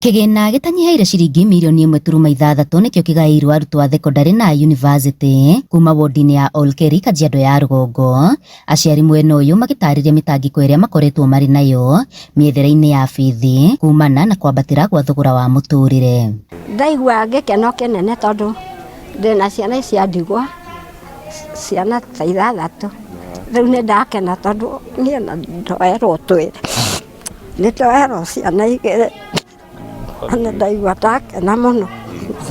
Kĩgĩna gĩtanyihĩire ciringi mirioni 1.6 nĩkĩo kĩgaĩirwo arutwo a thekondarĩ na a yunivasĩtĩ kuma wondi-inĩ ya Olkeri, Kajiado ya Rũgongo. Aciari mwena ũyũ magĩtarĩria mĩtangĩko ĩrĩa makoretwo marĩ nayo mĩethere-inĩ ya bithi kumana na kwambatĩra gwa thogora wa mũtũrĩre. Ndaigua gĩkeno kĩnene tondũ ndĩna ciana cia ndigwa, ciana ta ithathatũ. Rĩu nĩ ndakena tondũ niĩ ona ndoerwo twĩrĩ. Nĩ ndoerwo ciana igĩrĩ na nĩ ndaigua ndakena mũno.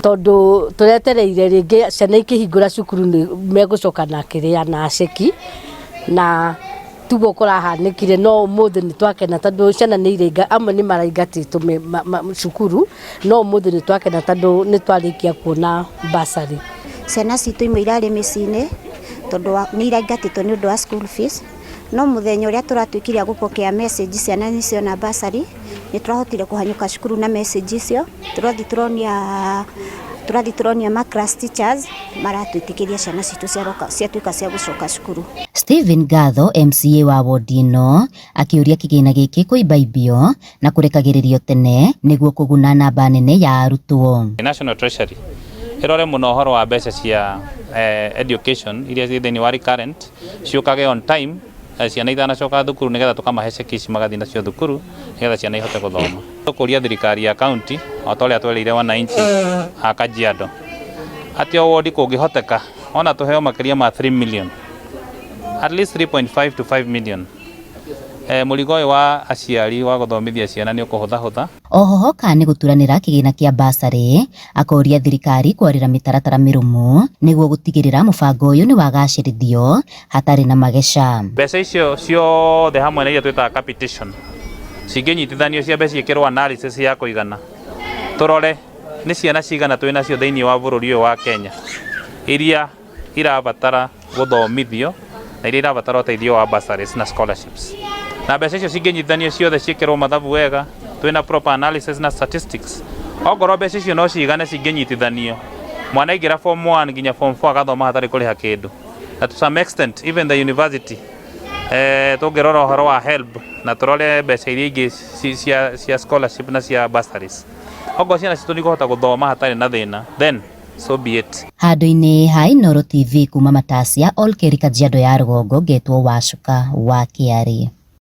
Tondũ tũretereire rĩngĩ ciana ikĩhingũra cukuru nĩ megũcoka na kĩrĩa na ceki na tiguo kũrahanĩkire no ũmũthĩ nĩ twakena tondũ ciana nĩ irainga amwe nĩ maraingatĩtwo cukuru no ũmũthĩ nĩ twakena tondũ nĩ twarĩkia kuona bursary. Ciana citũ imwe irarĩ mĩciĩ-inĩ tondũ nĩ iraingatĩtwo nĩ ũndũ wa school fees. No mũthenya ũrĩa tũratuĩkire a gũpokea message ciana nĩ ciona bursary, nĩ tũrahotire kũhanyũka cukuru na message icio, tũrathiĩ tũronia tũrathiĩ tũronia ma class teachers, maratwĩtĩkĩria ciana citũ ciaroka ciatuĩka cia gũcoka cukuru. Stephen Gatho MCA wa wondi ĩno akĩũria kĩgĩna gĩkĩ kũimbaimbio na kũrekagĩrĩrio tene nĩguo kũguna namba nene ya arutwo. National Treasury ĩrore mũno ũhoro wa mbeca cia education iria ciĩ thĩinĩ wa recurrent ciũkage on time ciana itanacoka thukuru nĩgetha tũkamahe ceki ici magathiĩ nacio thukuru nĩgetha ciana ihote gũthoma. Tũkũria thirikari ya county o ta ũrĩa twerĩire wananchi a Kajiado atĩ o wodi kũngĩhoteka ona tũheo makĩria ma 3 million at least 3.5 to 5 million mũrigo ũyũ wa aciari wa gũthomithia ciana nĩ ũkũhũthahũtha. Oho hoka nĩ gũturanĩra kĩgĩna kĩa bursary, akoria thirikari kwarĩra mĩtaratara mĩrũmu nĩguo gũtigĩrĩra mũbango ũyũ nĩ wagacĩrithio hatarĩ na mageca. Mbeca icio ciothe hamwe na iria twĩtaga capitation cingĩnyitithanio ciambe ciĩkĩrwo analysis ya kũigana tũrore nĩ ciana cigana twĩ nacio thĩinĩ wa bũrũri ũyũ wa Kenya iria irabatara gũthomithio na iria irabatara ũteithio wa bursaries na scholarships. Na mbeca icio cingĩnyitithanio ciothe ciĩkĩrwo mathabu wega twĩna proper analysis na statistics ongorwo mbeca icio no cigane cingĩnyitithanio mwana aingĩra form 1 nginya form 4 agathoma hatarĩ kũrĩha kĩndũ na to some extent even the university tũngĩrora ũhoro wa HELB na tũrore mbeca iria ingĩ cia scholarship na cia bursaries ongorwo ciana citũ nĩ ikũhota gũthoma hatarĩ na thĩna then so be it. Handũ-inĩ ha Inooro TV kuma Matasia, Olkeri Kajiado ya Rũgongo, ngetwo Wacuka wa Kĩarĩ.